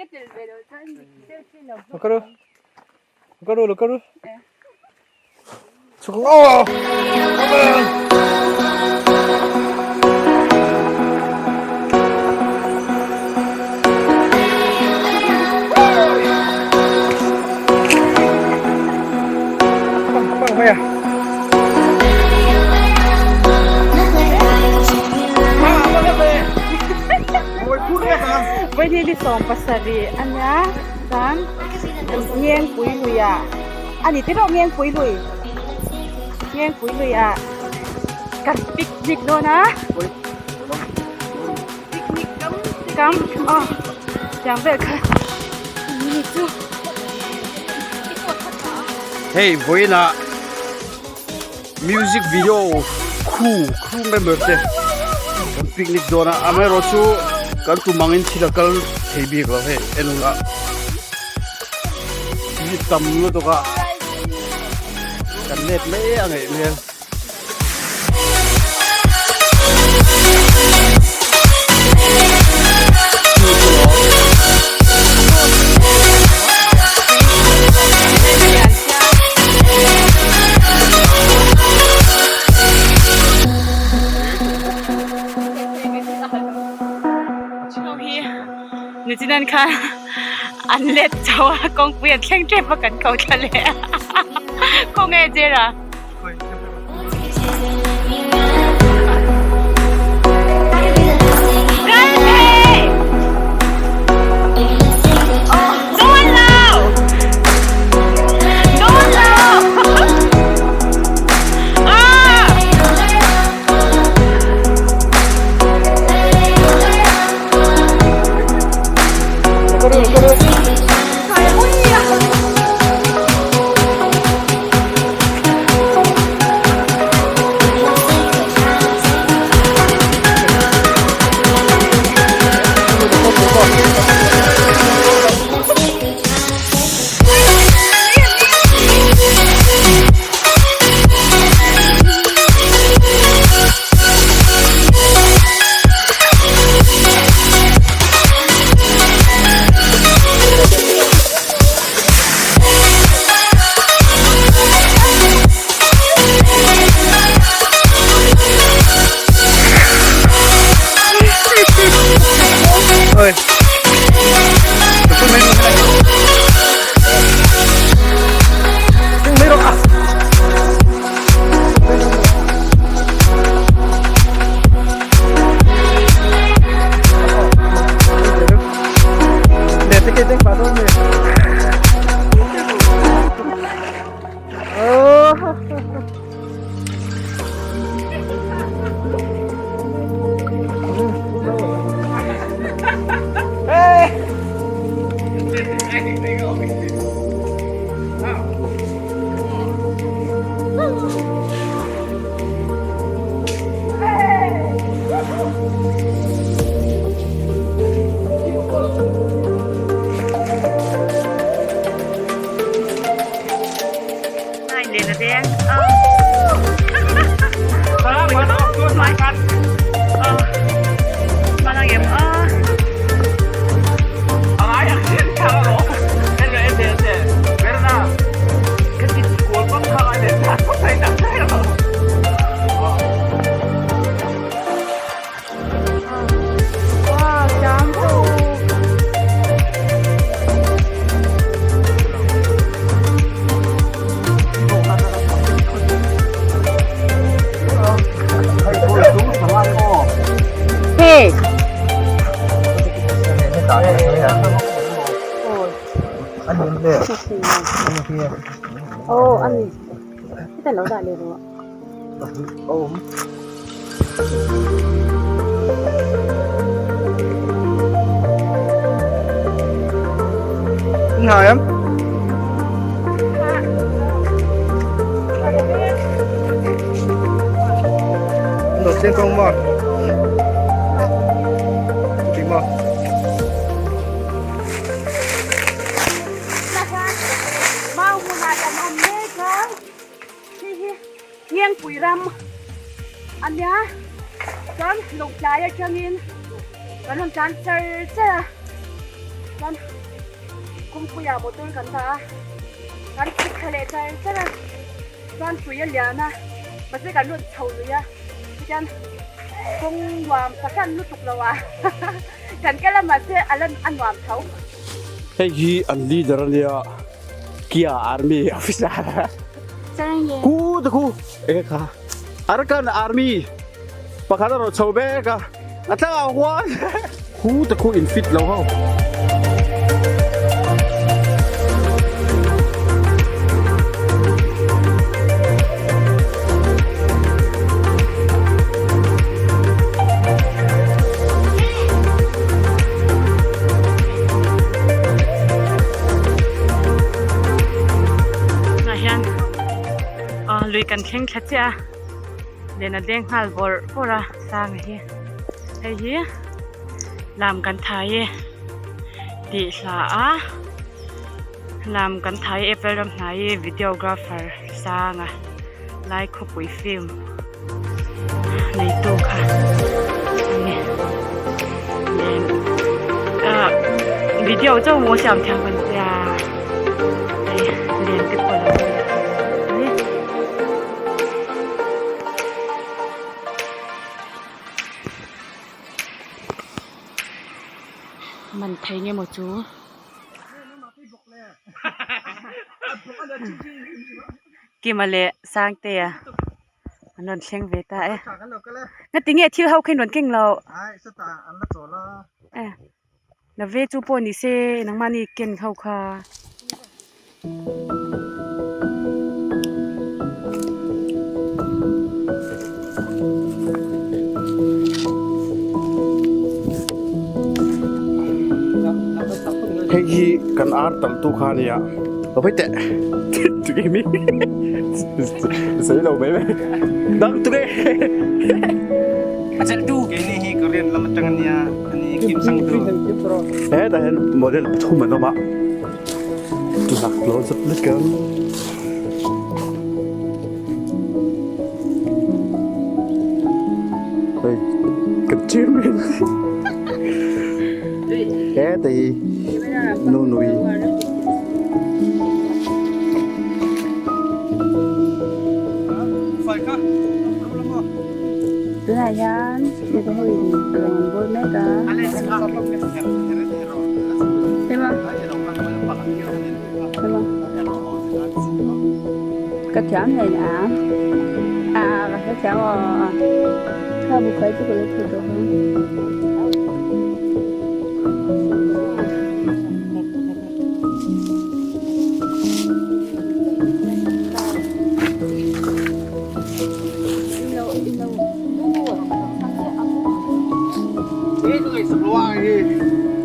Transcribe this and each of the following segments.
Lo kal ru. Lo kal ru, lo kal ru. Chhuk ang aw! Bang mai a. Vawihnih ni 70 a nia chuan Ngengpui luiah a ni tiraw Ngengpui lui Ngengpui luiah kan picnic dawn a picnic kam aw tiang vel kha ni chu. Hei vawiinah music video crew crew member te kan picnic dawn a amaherawh chu kan tum angin thil a kal thei bik lo hei en hunah mi tam lutuk a kan let mai a ngaih hmel. Nichinan khan an let chho a kawngpui an thleng tep a kan ko thla leh a khawnge Jera. Oi. Hey. Oh, ani. Kita lo dah le ro. Ngài em. Đầu tiên không mà. Thì mà. Mau hmunah kan awm mek a, hei hi Ngengpui ram a nia, chuan Lawngtlai atangin kan rawn tlan char char a, chuan. Kawngpuiah motor kan dah a, kan chhuk thla leh char char a, chuan tui a lian a, mahse kan rawn chho lui a, tihian kawng nuam fahran lutuk lo a kan kal a mahse a lan a nuam tho. Hei hi an leader a nia Kia Army officer ku te khu enge kha Arakan Army pakhat a rawn chho mek a a tlangah huan khu te khu in fit lo ho. Tunah hian lui kan thleng thla chiah a len a deng nghal bawrh bawrh a sang hi hei hi lam kan thai e tih hla a lam kan thai e April ram hnai i videographer sang a lai khawpui film neitu kha a ni len ah video chauh maw siam thiam kan tia hei len te pawh a lo awm a ni. Man thei nge maw chu. Kima leh Sangtea an rawn thleng ve ta e. Ngati nge thil ho kha in rawn keng loh? La ve chu pawh ni se nangmahni ken ho kha. Hei hi kan ar tam tu kha ania lo hawi teh tunge mi sawi lo mai mai dang tunge A cheltu keini hi Korean lam atang ania ani Kim Sang Tu hetah hian model pathum an awm a. Tunak lo zat lek ang. Hei, kan chairman. He te hi Nunui. Tunah hian mipa ho in rawng an bawl mek a. Ka thiam hle a a ka hre thiam aw kha bu khai chu ka lo thei tawh ang.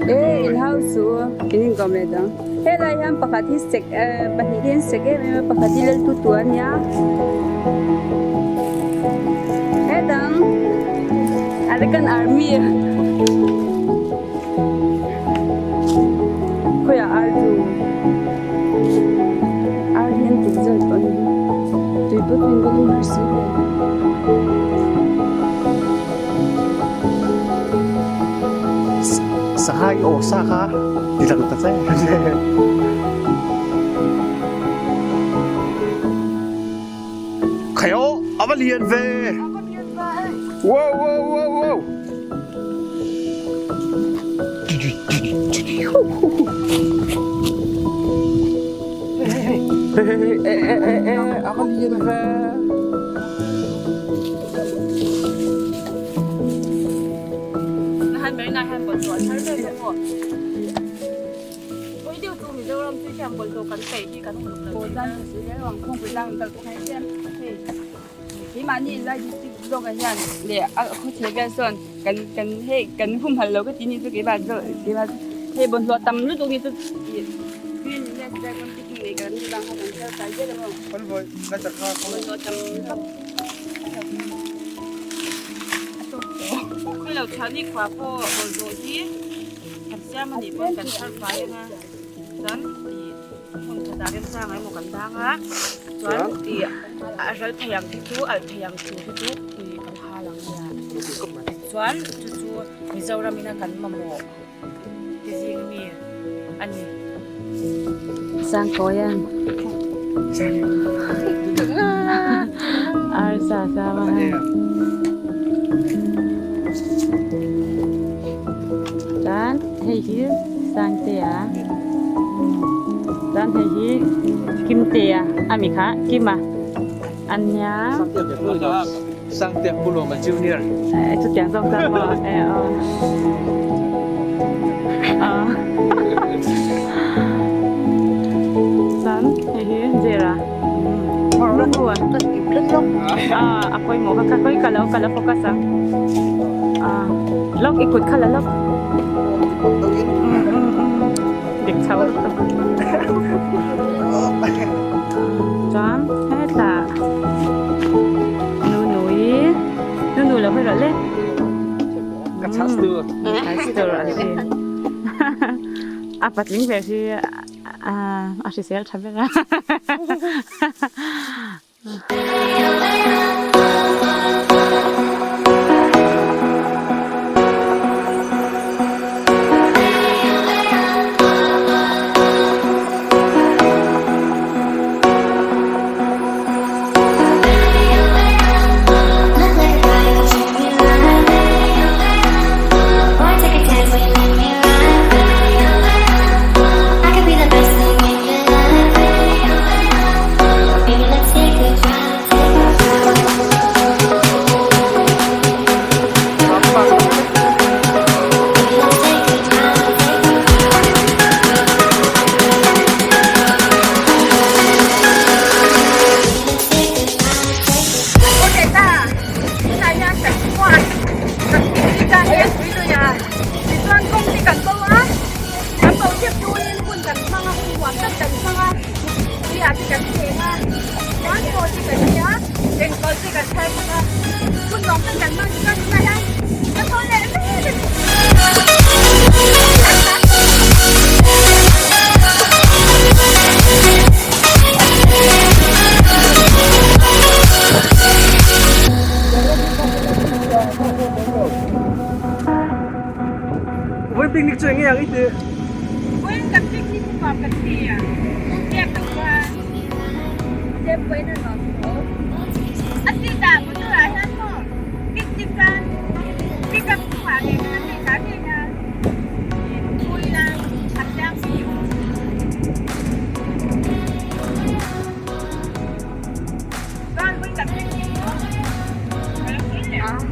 E in house chu in inkawm leh dang helai hian pakhat hi sek pahnih hi an sek em em a pakhat hi lal tu tu a nia hetang Arakan army khawiah ar chu ar hi an tum zawk tawh a ni tui pawh tui in ka lum har si ve. Sahai aw sa kha ti lang ta che. Khai aw a va lian ve. Wow wow wow wow. Hey hey hey eh eh eh eh a va lian ve. Kan kan hei kan humhal lo ka ti ni chu keimah chu keimah hei bawlhhlawh tam lutuk ni chu Khawilo thani khua pawh bawlhhlawh hi kan siam a nih pawn kan thar fai anga chuan ih hmun khatah remchang emaw kan dang a chuan ih a ral thei ang te chu alh thei ang thu te chu ih kan hal ang nia chuan chu chu Mizoram ina kan mamawh ti zing mi a ni. Sangkawian arsa sama hei. Chuan hei hi Sangtea chuan hei hi Kimtea ami kha Kima an nia. Sangtea Pulawma Junior. Chutiang zawk chuan maw e aw. Chuan hei hi Zira. A pawimawh kha kha khawi ka lo ka la focus ang. Lawk i kut kha la lawk. Dik chho lutuk. Chuan hetah Nunui Nunu lo hawi rawh le. Ka chhas tur. Chhas tur a ni. A patling ber hi a hrisel tha ber a. Vawiin picnic chu eng nge ang i tih? Vawiin kan picnic chu nuam kan ti a, biak loh chuan step pawhin a nuam tho. A ti ta motor ah hian maw picnic chuan pick up chungah ngei khan a ti ta ngei hian pui la a tlang bik. Chuan vawiin kan picnic chu ka lo sawi leh ang.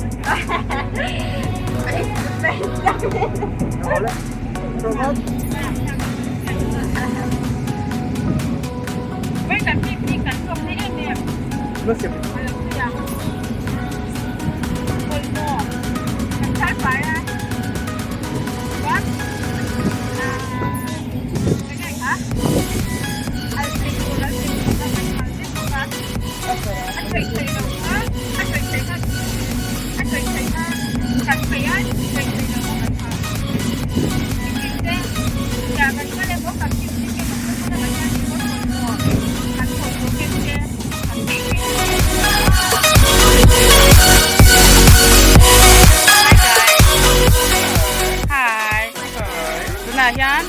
Tunah hian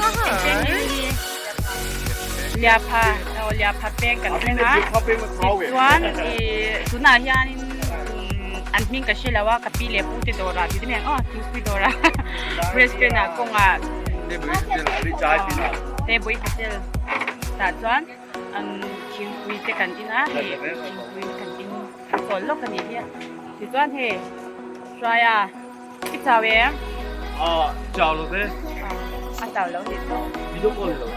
Liapha aw Liapha peng kan thleng a tichuan ih tunah hianin an hming ka hre lo a ka pi leh pu te dawr ah tih te mai ang aw thingpui dawr ah restaurant ah kawngah tebui hotel tah chuan an thingpui te kan in a hei thingpui kan in chawl lawk a nih hi a tichuan hei hruaia I chau em? Ah, chau lo te. A chau lo ni chu. Video call lo.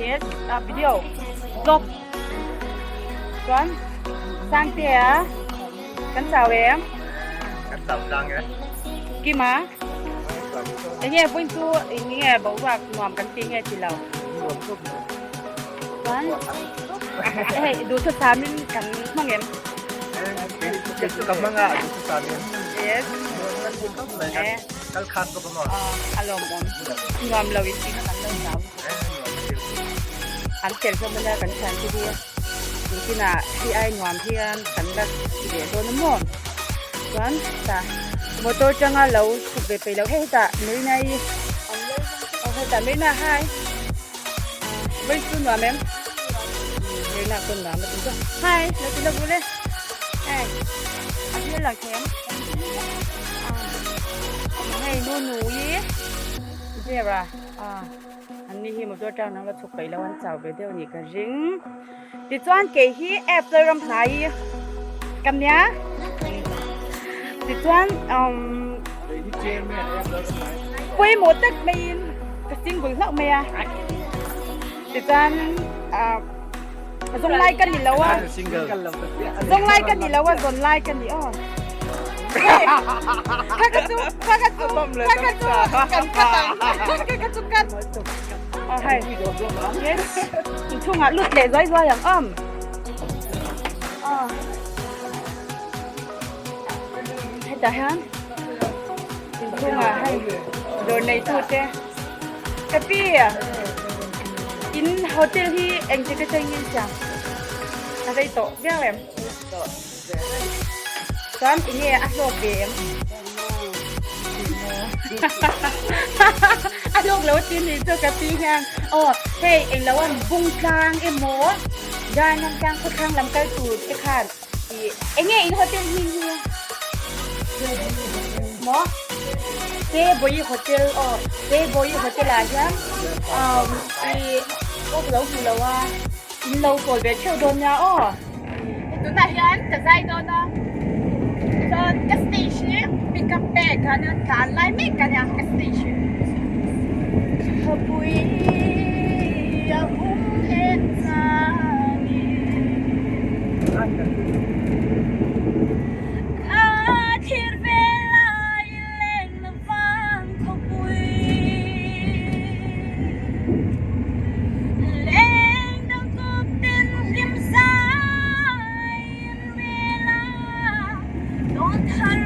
Yes, ah video. Vlog. Chuan Sangtea kan chau em? Kan chau tlang e. Kima? Enge vawiin chu eng nge boruak nuam kan ti nge ti lo? Nuam khawp mai. Chuan hei duhthusam in kan hmang em? Kei chu ka hmang a duhthusam in. Yes. Kal khat bawk a maw? A lawmawm. Nuam lo in tih kha kan lo zau. An tel hlawm ania kan thian te hi. Engtinah hei ai nuam hian kan la ti leh dawn a maw? Chuan tah motor tanga lo chhuk ve peih loh hei hetah Marina i aw hetah Marina hi. Vawiin chu nuam em? Lerna pawn nuam a ti zawk. Hi, lo ti lo le. Hei, a hmel lah khem. Hei, nu nu hi. Zera, ah, an ni hi motor tang nang la chhuk peih lo an chau ve deuh nih ka ring. Tichuan kei hi app Lalram hnai hi ka nia. Tichuan um pawimawh tak maiin ka single hlauh mai a. Tichuan ah zawnglai ka ni lo a. Zawnglai ka ni lo a zawnlai ka ni aw. Kha ka chu kha ka chu kha ka chu kan cut ang kha ka chu cut. Aw hei yes inchhungah lut leh zuai zuai ang awm aw hetah hian inchhungah hei dawr nei tu te ka pi in hotel hi engtik atangin in siam a rei tawh viau em chuan enge a hlawk ve em a hlawk lo tin ni chu ka pi hian aw hei englo an bung tlang emaw darnam tlang khawthlang lam kal tur te khan ih enge in hotel hming hi maw te bawi hotel aw te bawi hotel ah hian ih pawh ka lo hmu lo a in lo kawl ve theuh dawn nia aw. Tunah hian ka zai dawn a, chuan ka stage hi pick up pek a nia tlan lai mek a nia ka stage hi. Khawpui a hum leh changin a thlir ve lai leng na vang khawpui leng dang kawp ten hlim zai an rel a dawn thar.